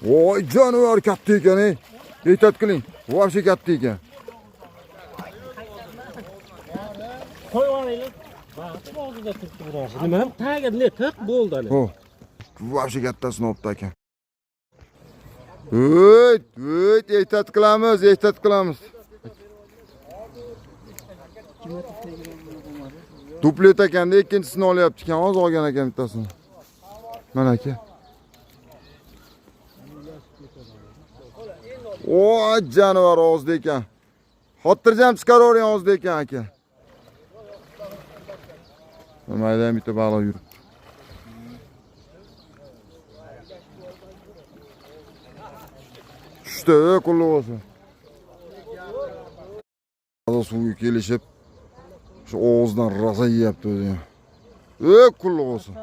Voy jonivor katta ekan, ey. Ehtiyot qiling. Вообще katta ekan. Qo'yib olinglar. Vaqti og'zida turibdi bu narsa. Nima ham taga ne tiq bo'ldi ana. Ho. Вообще kattasini olibdi aka. O'yt, o'yt, ehtiyot qilamiz, ehtiyot qilamiz. Duplet ekanda ikkinchisini olyapti ekan, hozir olgan ekan bittasini. Mana aka. O, jonivor og'zida ekan. Xotirjam chiqaravering og'zida ekan aka. Mayda ham bitta baliq yuribdi. Tushdi, qulluq bo'lsin. Suvga kelishib, shu og'zidan rosa yeyapti o'zi ham. Qulluq bo'lsin.